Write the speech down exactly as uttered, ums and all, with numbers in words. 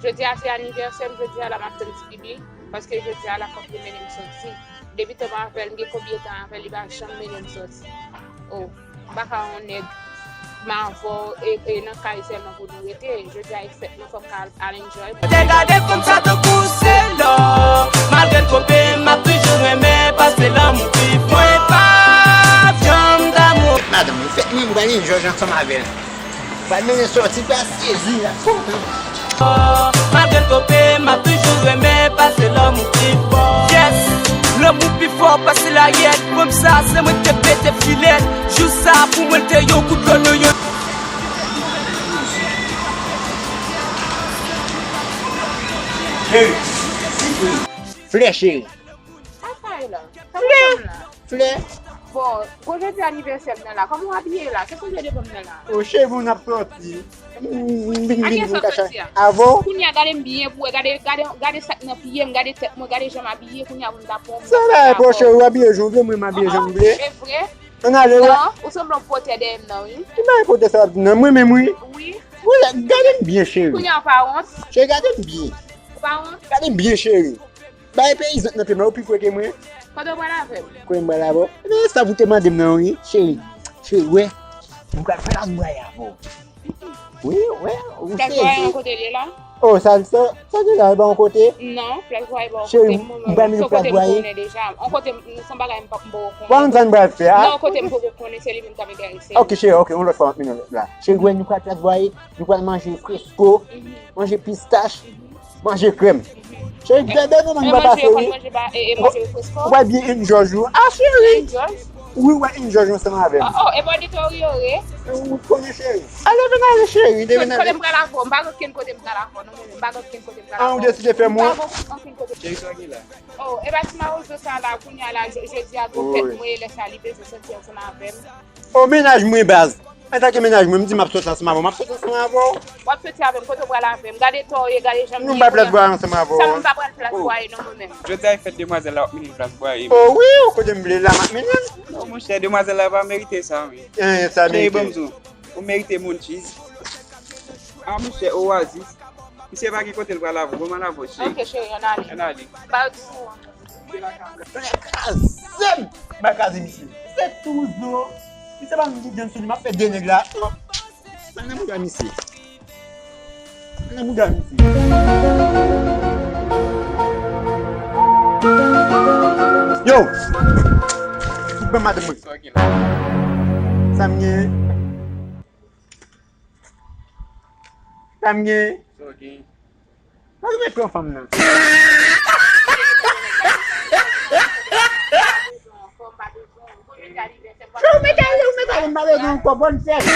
Jodi a se anivèsè m, jodi a la m ap tann ti bibi, paske jodi a la fòk li mennen m sòti. Depi tan m avè l, m gen konbyen tan avè l, li pa janm mennen m sòti. Oh, m pa ka yon nèg, m avè w, e, e nan kay sèlman pou nou rete. Jodi a e fèt nou, fòk al, al enjoy. Te gade fanm sa tankou se lò. Malgre l tronpe m, m ap toujou renmen, paske lanmou pi fò. Mwen pa janm damou. Madanm, ou fèt mwen, m pral enjoy ansanm avè l. Pral mennen sòti, pral sezi, l ap kontan. Malgre l tronpe m, m ap toujou renmen, paske lanmou pi fò. Yes, lanmou pi fò pase layèt. Fanm sa, se mwen ki te pete filèt. Jou sa, pou mwen, l te yon kout lòt nan yon. Cheri, flè, cheri. Sa k fè la? Sa k fè la? Flè. Bon, gwo jodi anivèsè m nan la. Kòman w abiye la? Kèlke jodi pou m nan la? O, cheri, moun ap sòti. M vin, vin, vin, vin kacha. Avè w? Kounye a, gade m byen pou wè. Gade, gade, gade sa k nan pye m, gade tèt mwen, gade jan m abiye. Kounye a, pou m ta pran yon. Sa la, e bon, cheri, w abiye jan w vle, mwen m abiye jan m vle. E vre? Ann ale, wè. Non, ou sanble yon pòtè dèyè m nan, wi. Ki bagay pòtè sa w ap di nan mwen menm, wi? Wi. Wi, gade m byen, cheri. Kounye a, w pa wont? Cheri, gade m byen. Ou pa wont? Gade m byen, cheri. Bay peyizant nan pye m la, ou pi fre ke mwen. Kote w pral avè m? Kote m pral avè w? Ebyen, sa pou te mande m nan, wi, cheri. Cheri, wè. M pral plas bwaye avè w. Wi, wè, ou sezi. Plas bwaye an kote l ye la? Oh, sa, sa, sa ki la, e pa yon kote? Non, plas bwaye pa yon kote. Cheri, m pral mennen plas bwaye. Se yon kote m konnen deja. Yon kote m, se yon bagay m pa, m poko konnen. Ou pa konn sa n pral fè a? Non, yon kote m poko konnen, se li menm k ap enterese m. Ok, cheri, ok, yon lòt fwa m ap mennen w la. Cheri, wè, nou pral plas bwaye, nou pral manje fresko, manje pistach. Manje krèm. Cheri, dèdè non, manje pa seri. Manje pa, e, e manje fresko. Ou pa byen enjoy ou. Ah, cheri. Enjoy? Wi, w ap enjoy ansanm avè m. Oh, oh, e bò de Toriyore. Ou konnen, cheri. Ale, vin ale, cheri. Kote m pral avè w? M pa gen okenn kote m pral avè w, non, men m pa gen okenn kote m pral avè w. Ah, ou deside fè mwen? M pa gen okenn kote. Cheri, sa ki la? Oh, e pa ti mawozo sa la, kounye a la, je-, jodi a, gwo fèt mwen, lè sa, li bezwen sòti ansanm avè m. Oh, mennaj mwen, baz. Antanke mennaj mwen, m di m ap sòti ansanm avè w. M ap sòti ansanm avè w. W ap sòti avè m, kote w pral avè m? Gade tan w ye, gade jan m ye kounye a. Nou pa pral plas bwaye ansanm avè w. Sa m pa pral plas bwaye non mwen menm. Jodi a e fèt demwazèl la, w ap mennen plas bwaye. Oh wi, kote m vle la, m ap mennen l. Non, monchè, demwazèl la pa merite sa, wi. Eh, sa merite. Cheri, ban m di w, ou merite Moon Cheese. Ah, monchè, Oasis. Misye pa gen kote l pral avè w. Bon, m al avè w, cheri. Ok, cheri, ann ale. Ann ale. Ba yo di w. Kraze m! Ba kraze misye. Se touzo. Misye pa m di dance sou li, m ap fè de nèg la. Ann nan mouda misye. Ann nan mouda misye. Yo! Tout ban madanm mwen. Sa m gen? Sa m gen? Sa w gen? Mwen mèt pran fanm nan. Chè, ou mèt ale, ou mèt ale, m pa bezwen ankò, bòn fèt.